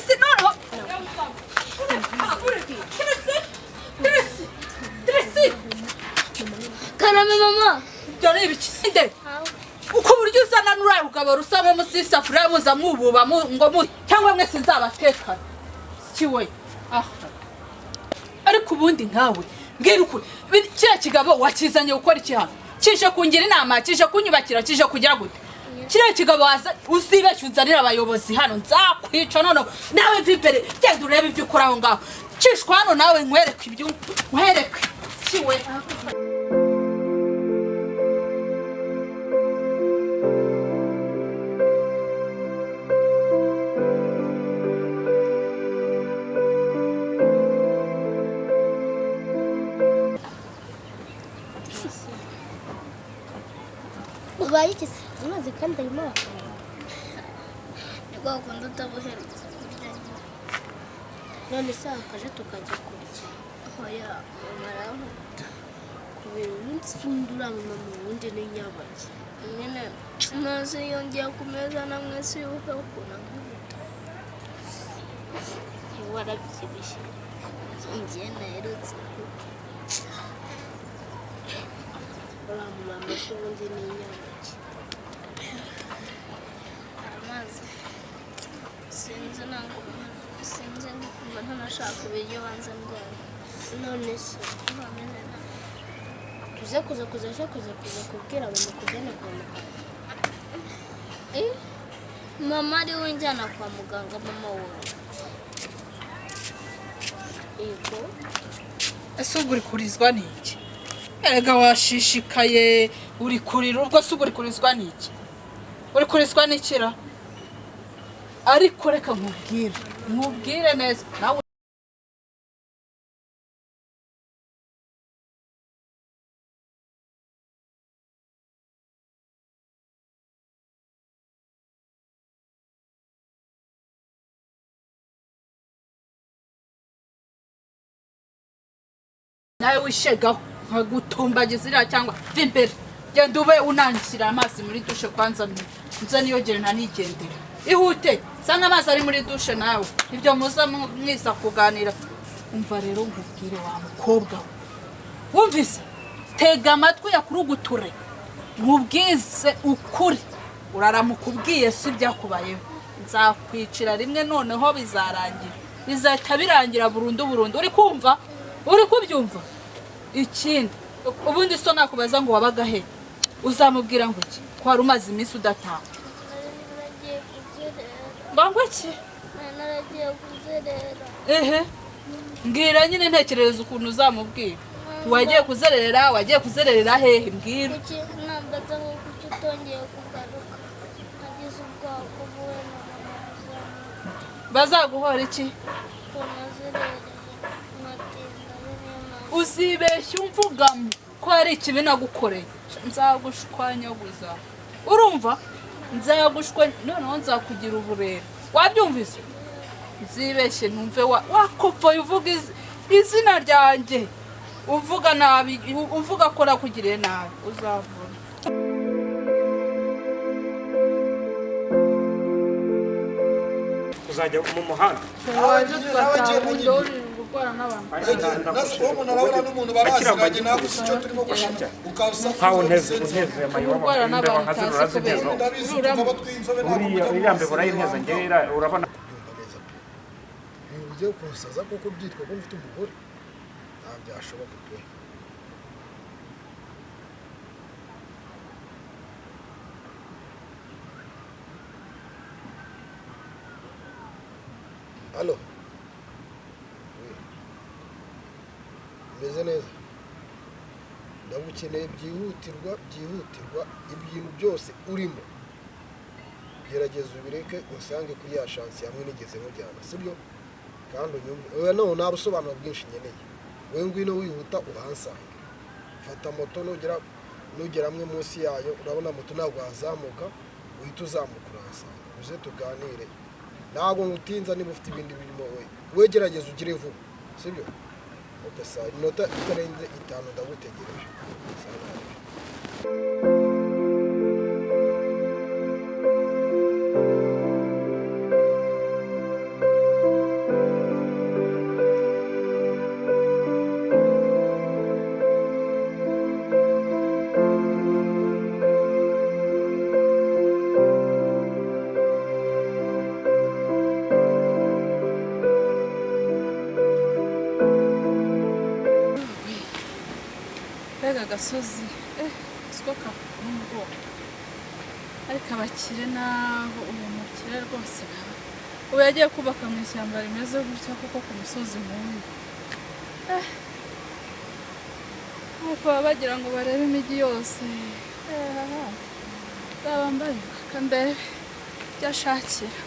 Tirisi noneho. Tirisi, tirisi, tirisi. Karame mama. Ibyo ni ibiki sinde? Uko uburyo uzana n'uriya rugabo rusa nko munsi y'isafuriya muza mwububa ngo mu cyangwa mwese nzabatekana. Sikiwe. Aha. Ariko ubundi nkawe mbwira ukuri, kiriya kigabo wakizanye gukora iki hano? Kije kungira inama, kije kunyubakira, kije kugira gute? Kiriya kigabo waza uzibeshye unzanire abayobozi hano nzakwica. Noneho nawe mva imbere, genda urebe ibyo ukora aho ngaho. Cishwa hano nawe nkwereke ibyo nkwereke. Sikiwe. Ubaye iki se? Amazi kandi arimo arakonja. Ni kwa kundi utabuherutse kurya nyine. None se wakaje tukajya kurya? Oya, mama arankubita. Kubera umunsi undi uriya mama wundi ni nyabaki. Nyine maze yongeye ku meza namwe sibuka ukuntu ankubita. Warabyibushye. Njye naherutse kurya. Uriya mama se ubundi ni nyabaki. Amazi sinzi, ntabwo sinzi, ndi kumva ntanashaka ibiryo, banza ndwaye. None se Ndumva meze nabi. tuze kuza kuza se kuza kuza kubwira mama kujyana kwa muganga? Eh, mama ari we njyana kwa muganga, mama wowe? Yego. Ese ubwo uri kurizwa n'iki? Erega washishikaye uri kurira, ubwo se ubwo uri kurizwa n'iki? Uri kurizwa n'ikira? Ariko reka nkubwire, nkubwire neza nawe. Nawe wishegaho nkagutumbagiza iriya cyangwa va imbere, genda ube unangishyira amazi muri dushe kwanza, nze niyogere ntanigendera. Ihute nsanga amazi ari muri dushe. Nawe ibyo muza mwiza kuganira. Umva rero nkubwire wa mukobwa we, wumvise? Tega amatwi yakuruguture nkubwize ukuri. Uraramuka ubwiye si ibyakubayeho, nzakwicira rimwe, noneho bizarangira, bizahita birangira burundu burundu. Uri kumva? Uri kubyumva? Ikindi, ubundi so nakubaza ngo wabaga he, uzamubwira ngo iki, ko wari umaze iminsi udataha? Nari naragiye kuzerera. Ngo iki? Nari naragiye kuzerera. Ehe, mbwira nyine, ntekerereza ukuntu uzamubwira. Wagiye kuzerera, wagiye kuzererera hehe? Mbwira. Kuki nambaza ngo kuki utongeye kugaruka? Nagize ubwoba ko wowe na mama Bazaguhora iki? ko nazerereye nkatinda, ari niyo mpamvu. Uzibeshya umvugamo ko hari ikibi nagukoreye, nzagushwanyaguza. Urumva? Nzagushwa, noneho nzakugira uburere. Wabyumvise? Nzibeshye numve wakopfoye uvuga izina ryanjye, uvuga nabi, uvuga ko nakugiriye nabi, uzavura. Uzajya mu muhanda. Umuntu arabona n'umuntu baraziranye nawe uzi icyo turimo gushaka ukaba Nkaho nteze unteze amayobo Kurwara imbeba n'abantu nka zino utazi urazintezaho. kubera. Ndabizi, tukaba tw'inzobe ntabwo Uriya mujya uriya muzi mbeba urayinteza njyewe urabona. Byumva neza pe, ibintu bigiye kunsaza kuko byitwa ko mfite umugore nta byashoboka pe. Allo? Oui. Meze neza, ndagukeneye byihutirwa, byihutirwa. Ibintu byose urimo gerageza ubireke, unsange kuri ya chantier hamwe nigeze nkujyana, sibyo? Kandi unyumve, oya, no nta busobanuro bwinshi nkeneye. Wowe ngwino wihuta uhansange. Fata moto, nugera amwe munsi yayo urabona moto, ntabwo wazamuka, uhita uzamuka urahansanga, uze tuganire. Ntabwo ngutinza, niba ufite ibindi birimo we gerageza ugire vuba, sibyo? Ok, saa iminota itarenze 5 ndagutegereje. Saa nabi. Mbega agasozi, siko n'ubwoba. Ariko abakire nabo, uyu mukire rwose nawe ubu yagiye kubaka mu ishyamba rimeze gutya kuko ku musozi nk'uyu. Ariko baba bagira ngo barebe imijyi yose. Nzaba mbaye ndebe ibyo ashakira.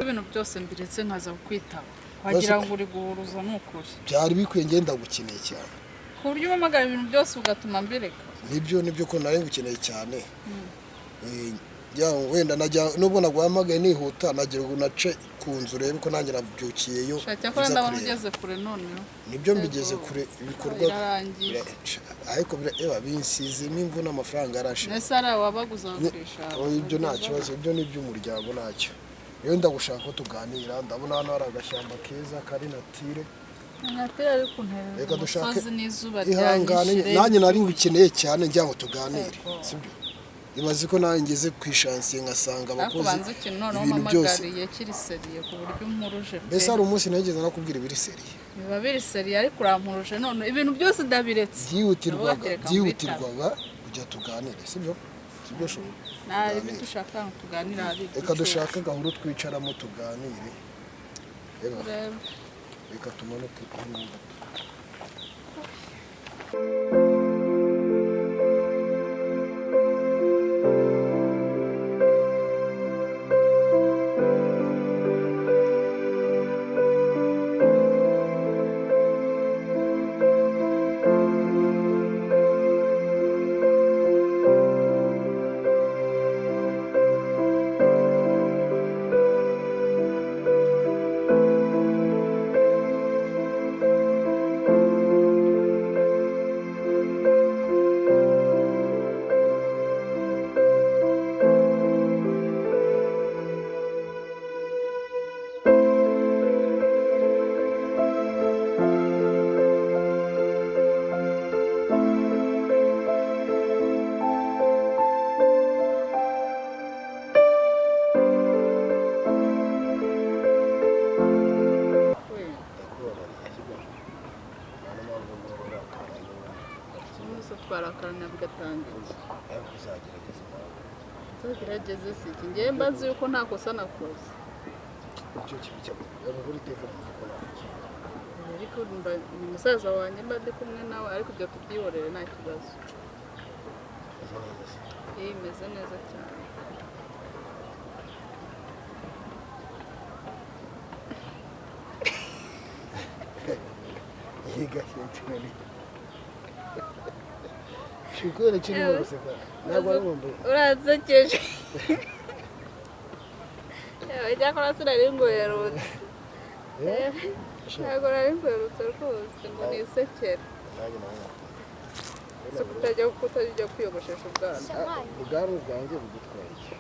Ibintu byose mbiretse nkaza kukwitaba, wagira ngo uri guhuruza, ni ukuri. Byari bikwiye, ngenda gukeneye cyane. Ku buryo umpamagara ibintu byose ugatuma mbireka. Nibyo ko nari ngukeneye cyane. Wenda najya nubwo naguhamagaye nihuta, nagira ngo nace ku nzu urebe ko nanjye nabyukiyeyo. Cyakora nza ndabona kureba. ugeze kure noneho. Nibyo, mbigeze kure, ibikorwa Birarangiye. Ariko eba binsizemo imvune, amafaranga yarashize. Mbese hari awabaguza bakishaka? Oh, ibyo nta kibazo, ibyo ni iby'umuryango, ntacyo. Rero ndagushaka ko tuganira. Ndabona hano hari agashyamba keza kari nature. Natera, ariko unterera Reka dushake umusozi n'izuba ihangane. ryanyishe. Nanjye nari ngukeneye cyane ngira ngo tuganire, sibyo? Ibaze ko nanjye ngeze ku ishansiye ngasanga Ariko abakozi banza ikintu noneho ibintu byose. umpamagariye kiri sérieux ku buryo umpuruje pe. Mbese hari umunsi nageze nakubwira ibiri sérieux? Biba biri sérieux, ariko urampuruje none ibintu byose ndabiretse. Byihutirwaga. Ndavuga ati reka. Byihutirwaga kujya tuganire, sibyo? Sibyo sho? Nta ibyo dushaka ngo tuganire hari. Reka dushake agahuru twicaramo tuganire. Reba, Turebe. reka tumanuke hano gato. Ndakubabariye, sibyo? Nta n'impamvu yo guhora urakara n'ubundi. Umunsi twarakarana bigatangira. Ariko uzagerageza nawe. Nzagerageze si iki? Ngewe mba nzi yuko nta kosa nakoze. Icyo kibi cy'amahoro iteka numva ko nakoze. Ariko ni musaza wanjye, mba ndi kumwe nawe, ariko ibyo tubyihorere, nta kibazo. Meze neza se? Iyi imeze neza cyane. Yiga cyane. Shukuru kirimo guseka. Ntabwo ari ngomba. Uransekeje. Icyakora sinari nguherutse. Ntabwo nari nguherutse rwose ngo nisekere. Nanjye nawe. Si kutajya kwiyogoshesha ubwanwa? Shamayi. Ubwanwa bwanjye bugutwaye iki?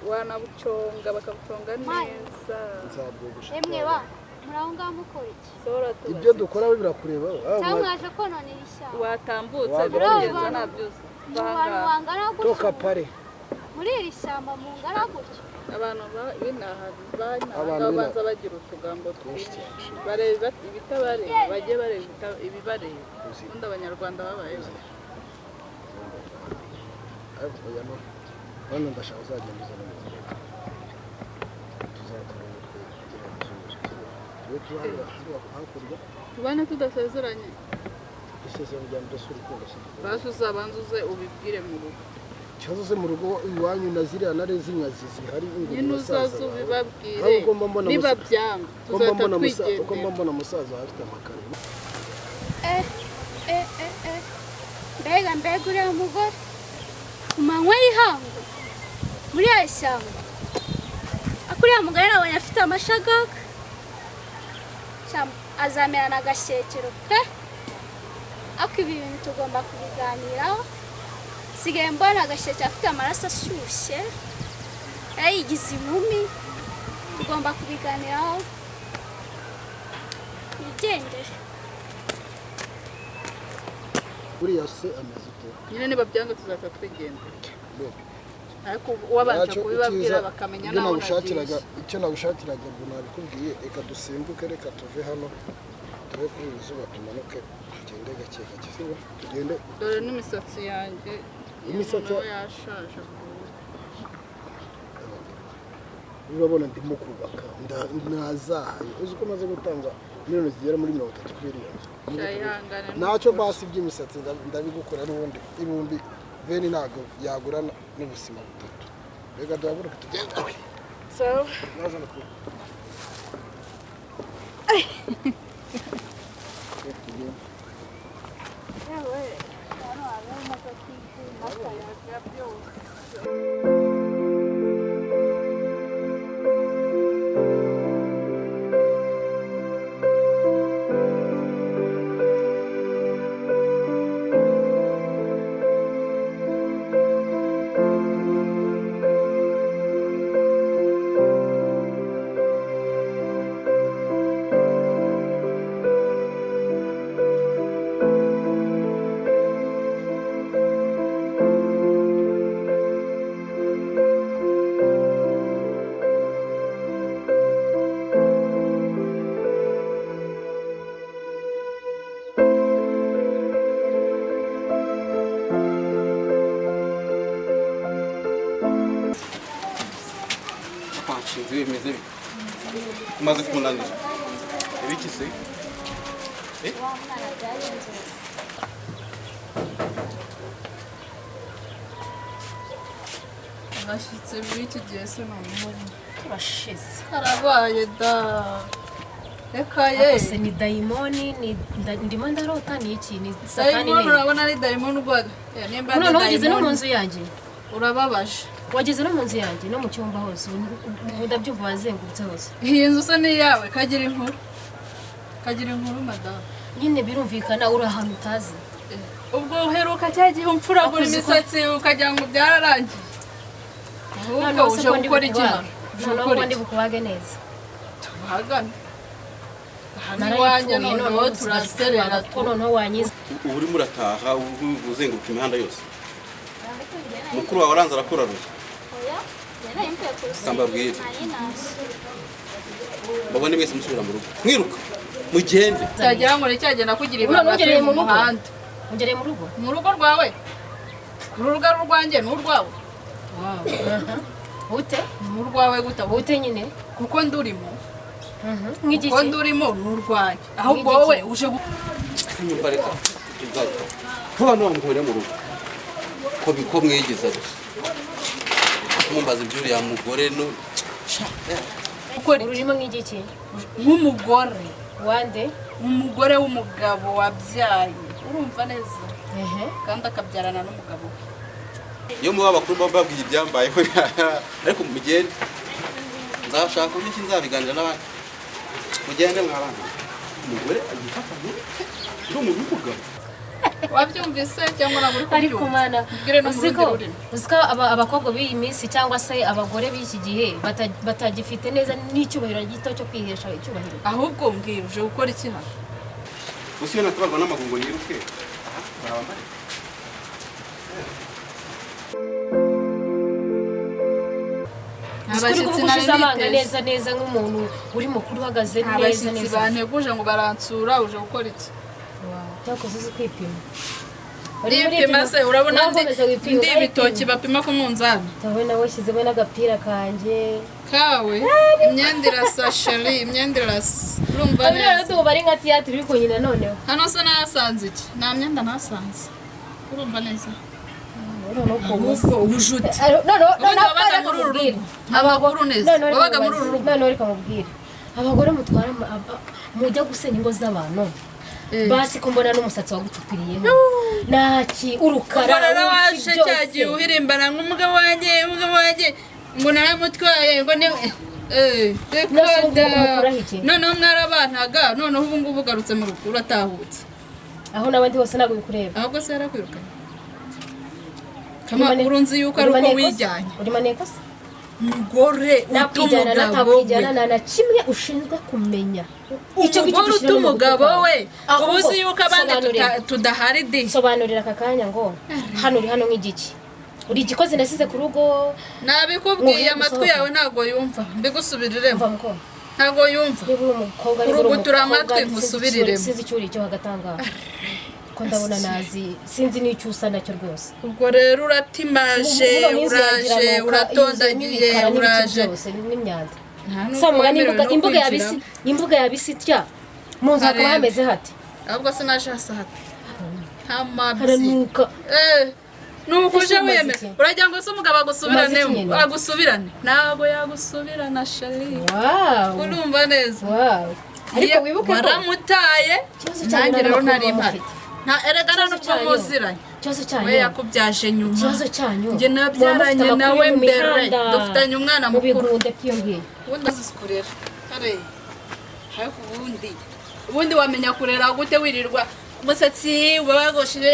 Wanabuconga, bakabuconga neza. Nzabwogosha. Emwe ba, muri aho ngaho mukora iki? Sohora tubaze. Ibyo dukora we birakureba. Cyangwa mwaje kononera ishyamba? Watambutse. Wagaragaye. Biragenze ntabyo uzi. Mu bantu bangana gutyo, Toka pare. muri iri shyamba mungana gutyo. Abantu b'inaha Abantu b'inaha b'inaha. babanza bagira utugambo twinshi, bareba ibitabareba, bajye bareba ibibareba. Ubundi Abanyarwanda babaye bate? Ariko oya no. Hano ndashaka uzagenda uzana ubuzima. Tuzakora umutwe kugira ngo tube tuba hariya hakurya. Tubane tudasezeranye? Isezerano rya mbere si urukundo, si urukundo. Basi uzabanza uze ubibwire mu rugo. Ikibazo se mu rugo iwanyu na ziriya ntare z'inkazi zihari ngo Nyine ni basaza uzaze bawe. ubibabwire. Ntabwo ugomba mbona Niba byanga Ko mba tuzahita mbona uko mba twigendera. mbona musaza wawe afite amakare. Eh, eh, eh, eh. Mbega mbega, uriya mugore ku manywa y'ihangu muri iri shyamba! Ariko uriya mugore nabonye afite amashagaga. Azamerana agashyekero pe. Ariko ibi bintu tugomba kubiganiraho. Sigaye mbona Agasheke afite amaraso ashyushye, yayigize inkumi. Tugomba kubiganiraho, nigendere. Buriya se ameze ute? Nyine niba byanga tuzahita twigendera. Bo. Ariko wabanje Ntacyo kubibabwira icyiza, bakamenya ibyo naho nagushakiraga, nagiye. Icyo nagushakiraga ngo nabikubwiye. Reka dusimbuke, reka tuve hano, tuve kuri iri zuba, tumanuke tugende gake gake, sibyo? Tugende. Dore n'imisatsi yanjye Imisatsi- nawe yashaje. Urabona ndimo kubaka, nazahaye. Uzi ko maze gutanga miliyoni zigera muri 30 kuri iriya nzu? Cyayihangane. Ntacyo basi, by'imisatsi ndabigukora n'ubundi. Ibihumbi veni ntabwo yagura n'ubuzima butatu. Reka duhaguruke tugende. Sawa. Nazana ukuboko. Tugende. Yewe, hano habaho imodoka n'akayaga byose. Twashinze bimeze bite? Umaze kunanira ibiki se? Wa mwana byagenze. Abashyitsi b'iki gihe se noneho? Turashize. Karabaye da, reka ye. Ese ni dayimoni, ni ndimo ndarota, ni iki, ni satani? Dayimoni? Ni Urabona ari dayimoni urwaga? Nimba ari noneho wageze no mu dayimoni nzu yanjye. Urababaje. Wageze no mu nzu yanjye, no mu cyumba hose. Ubu ndabyumva wazengurutse hose. Iyi nzu se ni iyawe? Kagira inkuru, kagira inkuru madamu. Nyine birumvikana, uri ahantu utazi. Ubwo uheruka cya gihe umfuragura Wakoze uko- imisatsi ukagira ngo byararangiye. Ahubwo Noneho se uje ko ndi gukora iki bukubage? hano? Uje Noneho gukora ko ndi iki? bukubage neza. Tuhagane hano iwanjye. Narayipfuye. Noneho Noneho usigaje turaserera. kubaga, kuko noneho wanyize. Ubu urimo urataha, ubu uzenguruka imihanda yose, mukuru wawe aranza arakuraruye. Oya, njye nari mvuye ku rusengero. Mbabwire. Nari naje. Mbabone mwese musubira mu rugo mwiruka, mugende. Cyagira ngo nicyagenda kugira Ubu ibanga noneho ugereye turi mu mu rugo? muhanda. Ungereye mu rugo. Mu rugo rwawe? Uru rugo ari urwanjye ni urwawe. Ute? Ni urwawe gute? Ute nyine? Kuko ndurimo. Kuko Nk'igiki? ndurimo ni urwanjye. Ahubwo Nk'igiki? wowe uje Nyumva, reka tuzajya vuba none muhore mu rugo ko ko mwigeza gusa mumbaza iby'uriya mugore no sha gukora iki? Ururimo nk'igiki? Nk'umugore. Wande? Umugore w'umugabo wabyaye, urumva neza? Ehe. Kandi akabyarana n'umugabo we. Iyo muba abakuru bababwiye ibyambayeho, ariko mugende, nzashaka uburyo ki nzabiganira n'abandi. Mugende mwabana, umugore agifatanye ndi umuntu w'umugabo. Wabyumvise cyangwa ntabwo uri Ariko kubyumva? mana, Mbwire no mu uzi rundi ko rurimi. uzi ko abakobwa b'iyi minsi cyangwa se abagore b'iki gihe batagifite neza n'icyubahiro gito cyo kwihesha icyubahiro. Ahubwo mbwira, uje gukora iki hano? Gusa iyo natabarwa n'amaguru ngo yiruke, aha nzaba mbari. Nta Uzi ko uri bashyitsi kuvuga nari ushize amanga niteze. neza neza nk'umuntu uri mukuru uhagaze Nta neza bashyitsi neza. banteguje ngo baransura. Uje gukora iki? Cyakoze uzi kwipima. Ndipima se? Urabona ndi Urakomeza wipima, ndi ibitoki urayipima. bapima ku munzani? Ndabona washyizemo n'agapira kanjye. Kawe imyenda irasa sheri, imyenda irasa, urumva Hano rero neza. tuba ari nka tiyatire uri kunyina noneho. Hano se nahasanze iki? Nta myenda nahasanze, urumva neza? Noneho ukuntu Ahubwo uje ute? Noneho Ubundi noneho wabaga reka muri uru nkubwire. rugo. Abagore neza. Noneho reka Wabaga muri nkubaze. uru rugo. Noneho reka mubwire, abagore mutwara mujya gusenya ingo z'abantu, basi ko mbona n'umusatsi wagucupiriyeho naki urukara Ubwo rero uruki waje byose. cya gihe uhirimbana nk'umugabo wanjye, umugabo wanjye ngo naramutwaye, ngo ni reka None se ubu da. umukuraho iki? Noneho mwarabanaga, noneho ubu ngubu ugarutse mu rugo uratahutse. Aho n'abandi hose ntabwo bikureba. Ahubwo se yarakwirukanye? Amakuru nzi yuko ari uko wijyanye. Uri maneko se? Umugore Nakwijyana uta umugabo we. Natakwijyana, nta na kimwe ushinzwe kumenya. Icyo ngicyo Umugore dushyira uta mu mutwe umugabo wawe. we. Ahubwo Uba uzi yuko abandi tudahari di. Sobanurira aka kanya ngo hano uri hano nk'igiki, uri igikozi nasize ku rugo. Nabikubwiye, Muhe amatwi gusohoka. yawe ntabwo yumva, mbigusubiriremo. Mva mukobwa, Ntabwo yumva. Niba uri umukobwa, niba uri Urugutura umukobwa, amatwi nkusubiriremo. Sinzi icyo uri cyo hagati aho ngaho, ko ndabona nazi, sinzi n'icyo usa nacyo rwose. Ubwo rero uratimaje, Ubu ubu inzu uraje, yagira nuka, uratondagiye, yuzuyemo ibikara n'ibiti uraje. byose n'imyanda. Nta nubwo Sa mugani, wemerewe imbuga no imbuga yabisi, kwinjiramo. imbuga yabisi itya mu nzu hakaba Karebe. hameze hate? Ahubwo sinaje hasa hata nta mabyi. Haranuka. Nuko uje Ese umaze wiyemera iki? uragira ngo se umugabo agusubirane? Umaze iki nyine? Agusubirane? Ntabwo yagusubirana, sheri. Wow. Urumva neza. Wow. Ariko Iyo wibuke ko waramutaye, Ikibazo cyanyu nanjye nta rero n'amakuru nari muba mpari. mufite. Nta erega nta Ikibazo n'ubwo cyanyu. muziranye. Ikibazo cyanyu. We yakubyaje nyuma. Ikibazo cyanyu. Njye nabyaranye Muba mufite nawe amakuru yo mu mbere. mihanda, Dufitanye umwana mu mukuru. bigunda by'iyo ngiyo. Ubundi azi kurera kare, ariko ubundi wamenya kurera gute wirirwa umusatsi wabagoshije?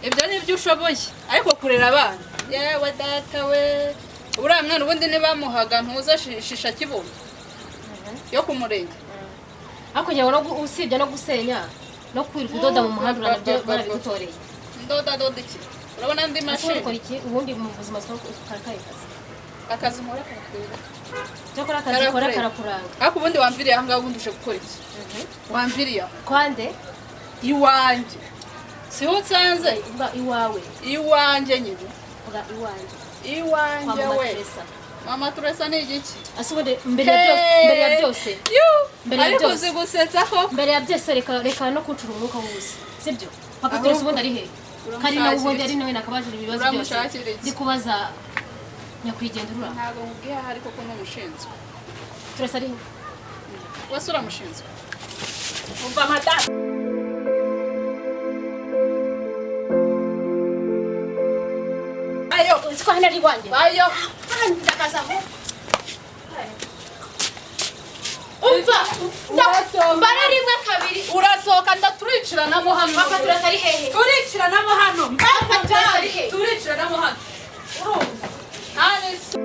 Ibyo ni byo ushoboye, ariko kurera abana, yewe data we, uriya mwana ubundi ntibamuhaga ntuza shisha kibuno yo ku murenge. Ariko kugira ngo usibye no gusenya no kwirirwa udoda mu muhanda, uranabyo barabigutoreye. Ndoda doda iki? Urabona andi Ese mashini. ukora iki ubundi mu buzima busanzwe? Kahe kazi? Akazi nkora karakwiba. Cyakora akazi ukora Karakureba. karakuranga. Ariko ubundi wamviriye ahangaha, ubundi uje gukora iki? Wamviriye aho. Kwande? Iwanjye siho unsanze. Uvuga iwawe. Iwanjye nyine. Uvuga iwanjye. Iwanjye Kwa mama we. Teresa. Mama Teresa ni igiki? Ese ubundi mbere ya byose, mbere ya byose, Mbere ya Ariko byose. uzi gusetsa ko mbere ya byose, reka no kuncura umwuka w'ubusa, sibyo? Papa Teresa ubundi ari he? Kari nawe ubundi ari nawe nakabajije ibibazo byose. Uramushakira iki? Ndi kubaza nyakwigendera uriya. Ntabwo nkubwiye ahari kuko n'umushinzwe. Teresa ari he? Wese uramushinzwe. Umva madamu. Ayo. Uzi ko hano ari iwanjye? Ayo. Ndakazaho. Umva, mbara rimwe, kabiri. Urasohoka, ndaturikiranamo hano. Papa Teresa ari hehe? Turikiranamo hano. Papa Teresa ari hehe? Turikiranamo hano, urumva nta n'isi.